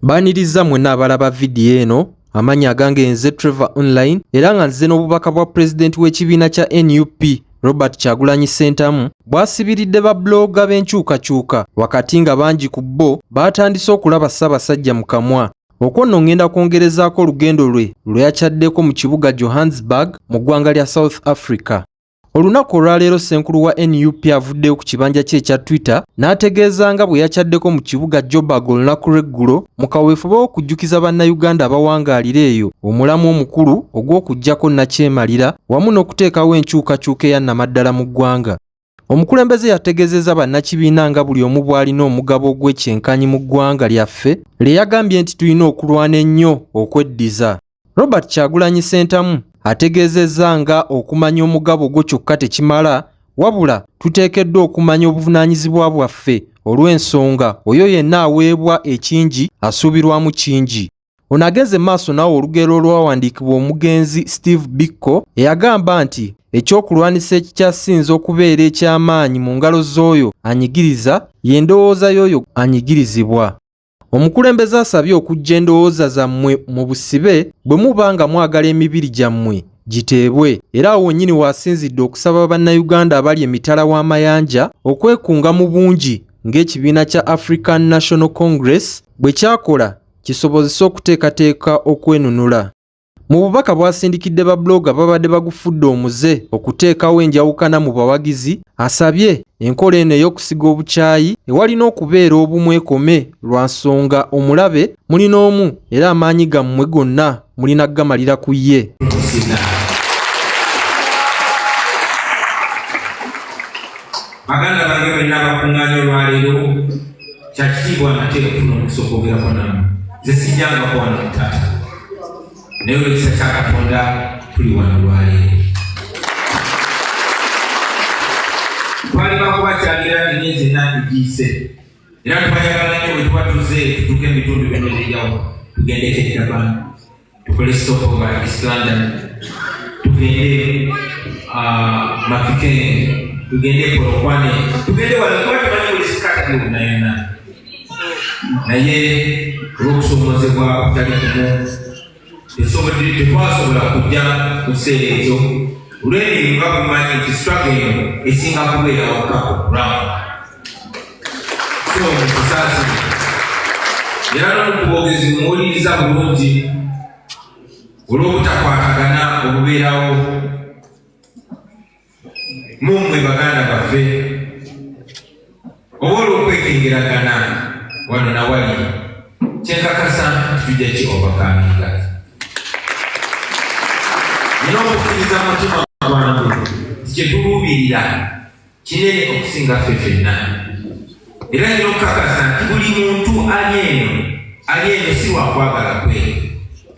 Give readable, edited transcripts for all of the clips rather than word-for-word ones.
Mbaanirizza mwenna abalaba vidiyo eno, amannya agange nze Trevor Online era nga nzize n'obubaka bwa pulezidenti w'ekibiina kya nup Robert Kyagulanyi Ssentamu bw'asibiridde ba blogger b'enkyukakyuka wakati nga bangi ku bo baatandise okulaba Ssaabasajja mu kamwa. Okwo nno ng'enda kwongerezaako olugendo lwe lwe yakyaddeko mu kibuga Johannesburg mu ggwanga lya South Africa. Olunaku olwaleero ssenkulu wa nup avuddeyo ku kibanja kye ekya Twitter n'ategeeza nga bwe yakyaddeko mu kibuga Joburg olunaku lw'eggulo mu kaweefube w'okujjukiza Bannayuganda abawangaalira eyo omulamwa omukulu ogw'okuggyako nnakyemalira wamu n'okuteekawo enkyukakyuka eya nnamaddala mu ggwanga. Omukulembeze yategeezezza bannakibiina nga buli omu bw'alina omugabo ogw'ekyenkanyi mu ggwanga lyaffe lye yagambye nti tulina okulwana ennyo okweddiza. Robert Kyagulanyi Ssentamu ategeezezza nga okumanya omugabo gwo kyokka tekimala wabula tuteekeddwa okumanya obuvunaanyizibwa bwaffe olw'ensonga oyo yenna aweebwa ekingi asuubirwamu kingi. Ono agenze maaso n'awa olugero olwawandiikibwa omugenzi Steve Biko eyagamba nti ekyokulwanisa ekikyasinze okubeera eky'amaanyi mu ngalo z'oyo anyigiriza y'endowooza y'oyo anyigirizibwa. Omukulembeze asabye okuggya endowooza zammwe mu busibe bwe muba nga mwagala emibiri gyammwe giteebwe era awo wennyini w'asinzidde okusaba Bannayuganda abali emitala w'amayanja okwekunga mu bungi ng'ekibiina kya African National Congress bwe kyakola kisobozese okuteekateeka okwenunula. Mu bubaka bw'asindikidde ba blogger babadde bagufudde omuze okuteekawo enjawukana mu bawagizi, asabye enkola eno ey'okusiga obukyayi ewalina okubeera obumu ekome lwa nsonga omulabe mulina omu era amaanyi gammwe gonna mulina kugamalira ku ye. Baganda bange mwenna abakuŋŋaanye olwaleero, kya kitiibwa nate okufuna omukisa okwogerako nammwe. Nze sijjangako wano mu taata, naye olw'ekisa kya Katonda tuli wano olwaleero. Twali bakubakyalira emyezi ena egiyise era twayagala nnyo bwe tuba tuze tutuuke mu bitundu byonna ebyenjawulo, tugendeko e Durban, tukole stopover East London, tugende Mafikeng, tugende Polokwane, tugende wano kuba tumanyi buli sikata yonna yonna, naye olw'okusoomozebwa okutali kumu tetwasobola kujja mu kiseera ekyo olw'emirimu nga bwemumanyi nti struggle eno esinga kubeera waka ku ground. So mukusaasira era n'omukuboogezi muwuliriza bulungi olw'obutakwatagana obubeerawo mummwe baganda baffe oba olw'okwekengeragana wano na wali, kyenkakasa nti tujja ki overcominga. Nina okukkiriza mu mutima gwange nti kye tuluubirira kinene okusinga ffe ffenna, era nina okukakasa nti buli muntu ali eno ali eno si lwa kwagala kwe,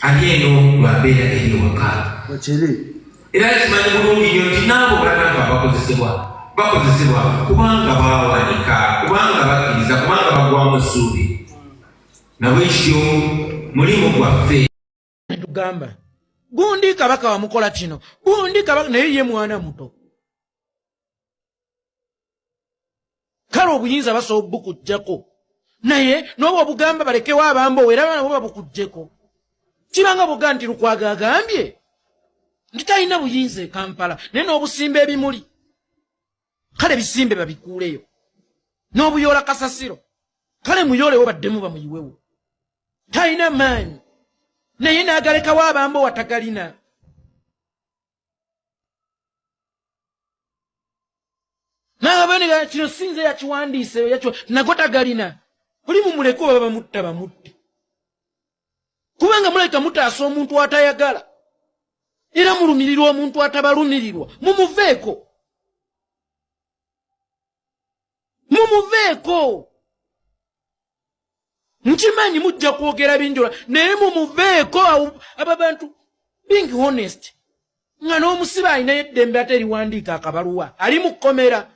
ali eno lwa mbeera eri ewaka. Era kimanyi bulungi nnyo nti n'abo bannaffe abakozesebwa bakozesebwa kubanga bawanika, kubanga bakkiriza, kubanga bagwamu essuubi. Nabwekityo mulimu gwaffe. Tugamba gundi kabaka wamukola kino, gundi kabaka, naye ye mwana muto. Kale obuyinza basobola obukuggyako, naye n'oba obugamba balekewo abambowa era nabo babukuggyeko. Kibanga boga nti Lukwago agambye nti talina buyinza e Kampala, naye n'obusimba ebimuli, kale bisimbe babikuuleyo, n'obuyoola kasasiro, kale muyoolewo baddemu bamuyiwewo. Talina maanyi, naye n'agalekawo abambowa tagalina. Nagabane kino sinze yakiwandiise yakyo nago tagalina. Oli mumuleke oba bamutta bamutte, kubanga mulabika mutaasa omuntu atayagala era mulumirirwa omuntu atabalumirirwa. Mumuveeko, mumuveeko. Nkimanyi mujja kwogera binjola, naye mumuveeko. Aba bantu being honest, nga n'omusibe alinayo eddembe ate eriwandiika akabaluwa ali mu kkomera,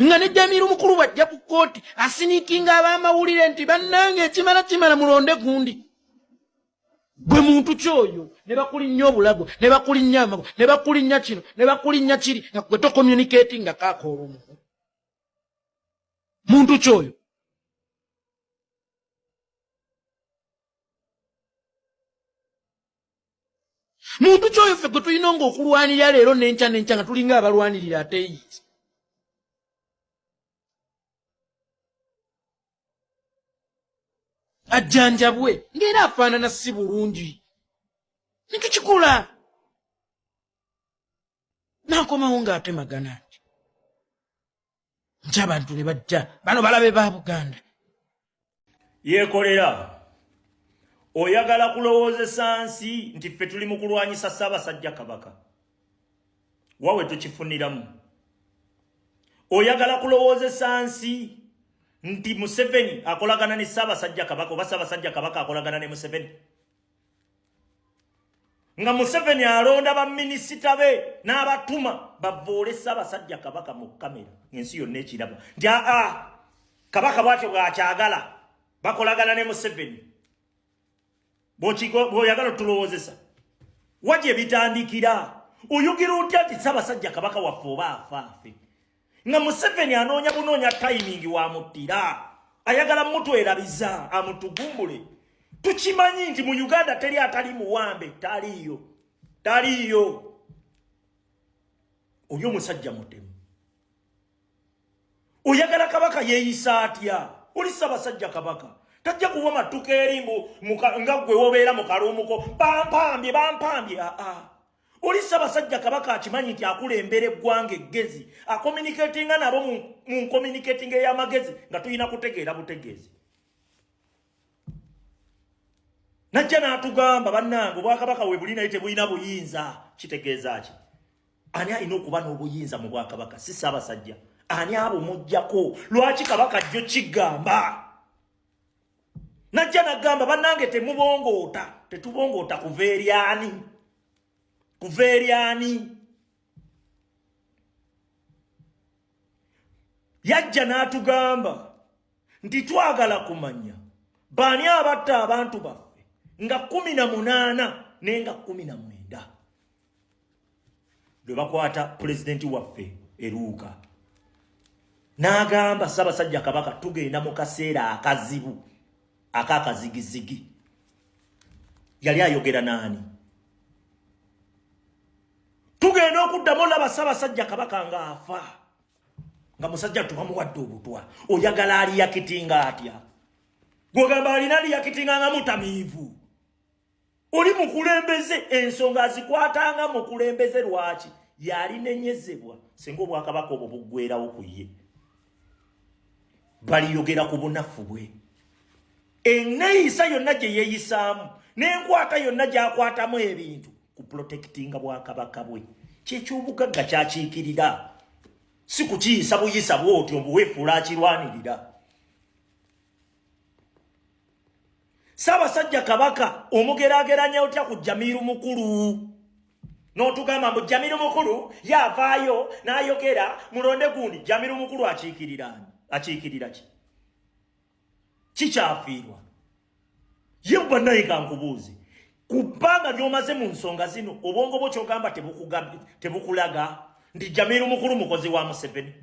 nga ne Jamiru mukulu bw'ajja ku kkooti asiniikinga ab'amawulire nti bannange ekimala kimala mulonde gundi. Gwe muntu kyoyo ne bakulinnya obulago, ne bakulinnya amago, ne bakulinnya kino, ne bakulinnya kiri, nga gwe tocommunicating nga kaaka olumu. Muntu kyoyo. Muntu kyoyo ffe gwe tulina ng'okulwanirira leero n'enkya n'enkya nga tulinga abalwanirira ateeyiza. Ajjanjabwe ng'era afaanana si bulungi. Ne tukikola. N'akomawo ng'atemagana nti nti abantu ne bajja bano balabe ba Buganda. Yeekolera oyagala kulowoozesa nsi nti ffe tuli mu kulwanyisa Ssaabasajja Kabaka, wawe tukifuniramu. Oyagala kulowoozesa nsi nti Museveni akolagana ne Ssaabasajja Kabaka oba Ssaabasajja Kabaka akolagana ne Museveni, nga Museveni alonda baminisita be n'abatuma bavoole Ssaabasajja Kabaka mu kamera ng'ensi yonna ekiraba nti aa Kabaka bw'atyo bw'akyagala, bakolagana ne Museveni. Bw'oyagala otulowoozesa wa gye bitandikira, oyogera otya nti Ssaabasajja Kabaka waffe oba afaafe, nga Museveni anoonya bunoonya tayimingi wamuttira, ayagala mutwerabiza amutugumbule. Tukimanyi nti mu Uganda teri atali muwambe, taliiyo, taliiyo. Oli omusajja mutemu. Oyagala Kabaka yeeyisa atya? Oli Ssaabasajja Kabaka tajja kuwa matuka eri mbu nga ggwe wobeera mu kaluumuko bampambye bampambye. Aa, oli Ssaabasajja Kabaka akimanyi nti akulembera eggwanga eggezi, akominiketinga nabo mu nkominiketinga ey'amagezi nga tulina kutegeera butegeezi. Najja n'atugamba bannange obwakabaka we buli naye tebulina buyinza. Kitegeeza ki? Ani alina okuba n'obuyinza mu bwakabaka? Si Ssaabasajja? Ani abumuggyako? Lwaki Kabaka jjo kigamba? Najja nagamba bannange temubongoota, tetubongoota kuva eri ani? Kuva eri ani? Yajja n'atugamba nti twagala kumanya baani abatta abantu baffe nga 18 naye nga 19 lwe bakwata pulezidenti waffe eruuka. N'agamba Ssaabasajja Kabaka tugenda mu kaseera akazibu ak'akazigizigi. Yali ayogera naani? Tugenda okuddamu olaba Ssaabasajja Kabaka ng'afa nga musajja tubamuwadde obutwa. Oyagala aliyakitinga atya? Gwogamba alina aliyakitinga nga mutamiivu. Oli mukulembeze, ensonga azikwatanga mukulembeze. Lwaki yalinenyezebwa singa obwakabaka obwo buggwerawo ku ye? Baliyogera ku bunafu bwe, enneeyisa yonna gye yeeyisaamu n'enkwata yonna gy'akwatamu ebintu ku protectinga bwakabaka bwe. Kyekyobugagga kyakiikirira, si kukiyisa buyisa bw'otyo mbuweefuula akirwanirira. Ssaabasajja Kabaka omugeraageranya otya ku Jamiru Mukulu n'otugamba mbu Jamiru Mukulu yaavaayo n'ayogera mulonde gundi? Jamiru Mukulu akiikirira ani? Akiikirira ki? Kikyafiirwa ye bannaye. Kankubuuze, ku bbanga ly'omaze mu nsonga zino, obwongo bwo kyogamba tebukulaga nti Jamiru Mukulu mukozi wa Museveni?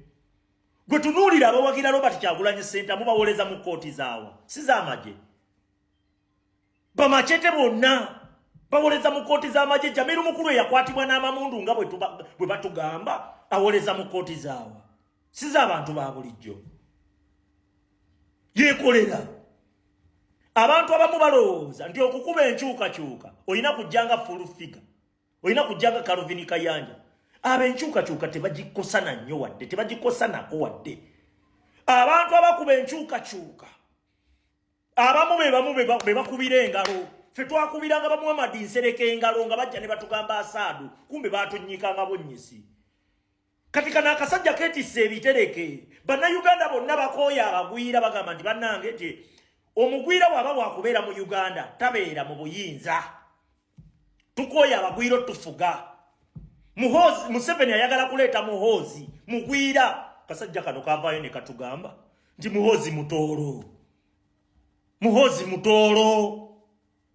Gwe tunuulira abawagira Robert Kyagulanyi Ssentamu bawoleza mu kkooti zaawa? Si z'amagye? Bamacete bonna bawoleza mu kkooti z'amagye. Jamiru Mukulu eyakwatibwa n'amamundu nga bwe batugamba awoleza mu kkooti zaawa? Si z'abantu ba bulijjo? Yeekolera. Abantu abamu balowooza nti okukuba enkyukakyuka olina kujja nga full figure, olina kujja nga Calvin Kayanja. Abo enkyukakyuka tebagikosana nnyo wadde, tebagikosanako wadde. Abantu abakuba enkyukakyuka abamu be bamu be bakubira engalo. Ffe twakubiranga bamuhamadi Nsereka engalo nga bajja ne batugamba asaadu, kumbe batunnyikanga bunnyisi. Kati kano akasajja keetisse ebitereke. Bannayuganda bonna bakooye abagwira, bagamba nti bannange nti omugwira bw'aba wakubeera mu Uganda tabeera mu buyinza. Tukooye abagwira otufuga. Muhoozi, Museveni ayagala kuleeta Muhoozi mugwira. Kasajja kano kavaayo ne katugamba nti Muhoozi mutoolo, Muhoozi mutoolo.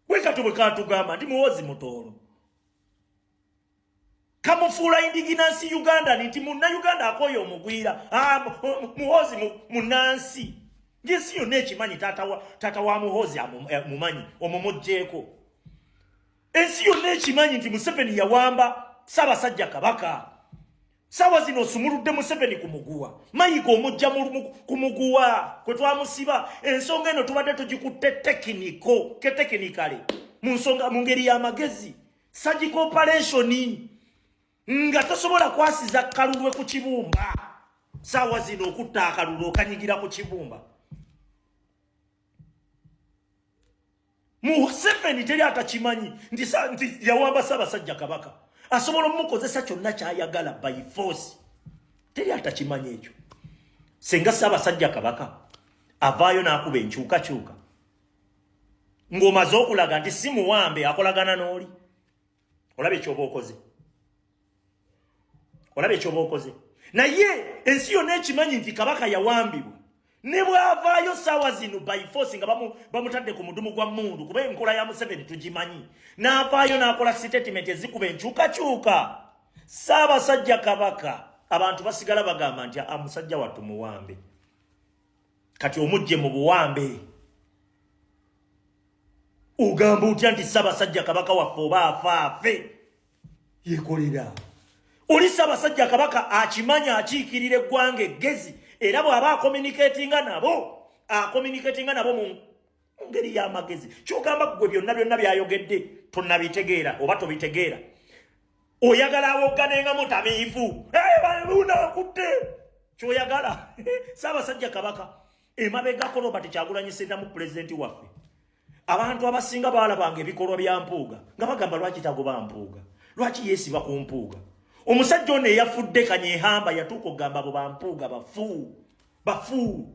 Bwe katyo bwe katugamba nti Muhoozi mutoolo, kamufuula indigenous Uganda nti munnayuganda akooye omugwira. Ah, Muhoozi munnansi ng'ensi yonna ekimanyi. Taata wa Muhoozi mumanyi, omumugjeeko. Ensi yonna ekimanyi nti Museveni yawamba Ssaabasajja Kabaka. Saawa zino osumuludde Museveni ku muguwa, Mayiga omujja ku muguwa kwe twamusiba. Ensonga eno tubadde tugikutte tekiniko ke tekinikale mu nsonga mu ngeri y'amagezi, surgical operation, nga tosobola kwasiza kalulwe ku kibumba. Saawa zino okutta akalulu okanyigira ku kibumba. Museveni teri atakimanyi nti yawamba Ssaabasajja Kabaka, asobola omukozesa kyonna kyayagala by force. Teri atakimanyi ekyo. Senga Ssaabasajja Kabaka avaayo n'akuba enkyukakyuka ng'omaze okulaga nti si muwambe, akolagana n'oli, olaba ekyoba okoze, olaba ekyoba okoze. Naye ensi yonna ekimanyi nti Kabaka yawambibwa. Ne bw'avaayo saawa zino by force nga bamutadde ku mudumu gwa mundu, kuba enkola ya Museveni tugimanyi, n'avaayo n'akola sitatimenti ezikuba enkyukakyuka, Ssaabasajja Kabaka abantu basigala bagamba nti musajja wattu muwambe. Kati omujje mu buwambe, ogamba otya nti Ssaabasajja Kabaka waffe oba afaafe yekolera? Oli Ssaabasajja Kabaka akimanya akiikirira eggwanga eggezi, era bw'aba acommunicatinga nabo, acommunicatinga nabo mu ngeri y'amagezi. Kyogamba ggwe byonna byonna byayogedde tonnabitegeera oba tobitegeera, oyagala awogganenga mutamiivu unakutte kyoyagala. Ssaabasajja Kabaka emabegako, Robert Kyagulanyi Ssentamu pulezidenti waffe, abantu abasinga baalabanga ebikolwa bya Mpuuga nga bagamba, lwaki tagoba Mpuuga? Lwaki yeesiba ku Mpuuga? Omusajja ono eyafudde Kanyehamba yatuuka okugamba abo bampuuga bafu bafu,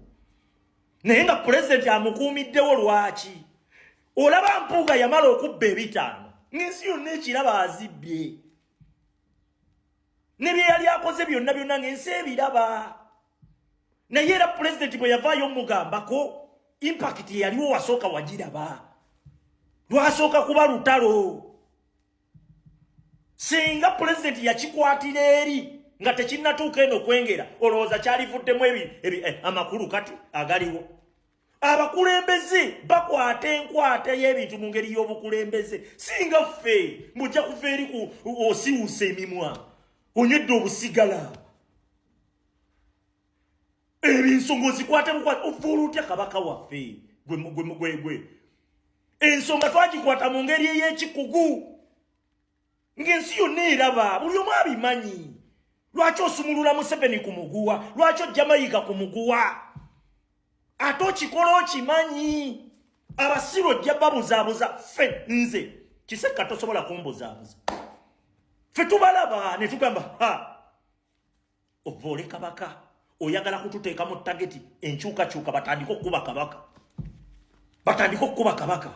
naye nga pulezidenti amukuumiddewo. Lwaki? Olaba Mpuuga yamala okubba ebitaano ng'ensi yonna ekiraba azibbye, ne bye yali akoze byonna byonna ng'ensi ebiraba. Naye era pulezidenti bwe yavaayo omugambako, impact eyaliwo wasooka wagiraba, lwasooka kuba lutalo. Singa pulezidenti yakikwatira eri nga tekinnatuuka eno kwengera, olowooza kyalivuddemu amakulu kati agaliwo? Abakulembeze bakwata enkwata y'ebintu mu ngeri y'obukulembeze. Singa ffe mujja kuva eri osiwusa emimwa, onywedde obusigala, ebinsonga ozikwate bukwate, ofuula otya Kabaka waffe? Gwe ensonga twagikwata mu ngeri ey'ekikugu ng'ensi yonna eraba, buli omu abimanyi. Lwaki osumulula Museveni ku muguwa? Lwaki ojja Mayiga ku muguwa? Ate okikola okimanyi abasiru ojja babuzaabuza. Ffe, nze Kisekka tosobola kumbuzaabuza. Ffe tubalaba ne tugamba, ha, ovoole Kabaka, oyagala kututeeka mu target enkyukakyuka, batandike okukuba Kabaka, batandike okukuba Kabaka.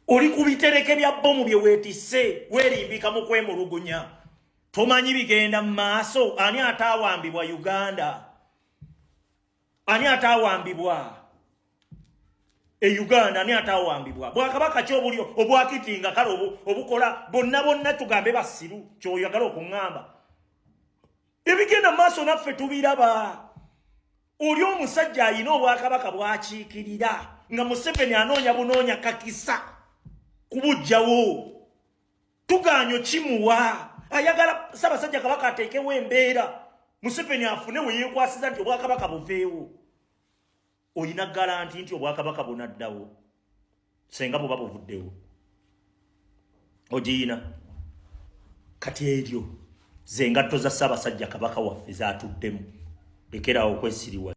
Oli ku bitereke bya bomu bye weetisse, weerimbika mu kwemulugunya, tomanyi bigenda mu maaso. Ani ataawambibwa Uganda? Ani ataawambibwa e Uganda? Ani ataawambibwa? Bwakabaka ki obuli obwakitinga kale obukola bonna bonna tugambe basiru? Kyoyagala okuŋŋamba ebigenda mu maaso naffe tubiraba. Oli omusajja ayina obwakabaka bwakiikirira nga Museveni anoonya bunoonya kakisa kubujjawo, tugaanyo kimuwa. Ayagala Ssaabasajja Kabaka ateekewo embeera Museveni afune we yeekwasiza nti obwakabaka buveewo. Oyina guarantee nti obwakabaka bunaddawo senga buba buvuddewo? Ogiyina? Kati eryo ze ngatto za Ssaabasajja Kabaka waffe zatuddemu. Lekerawo okwesiriwa.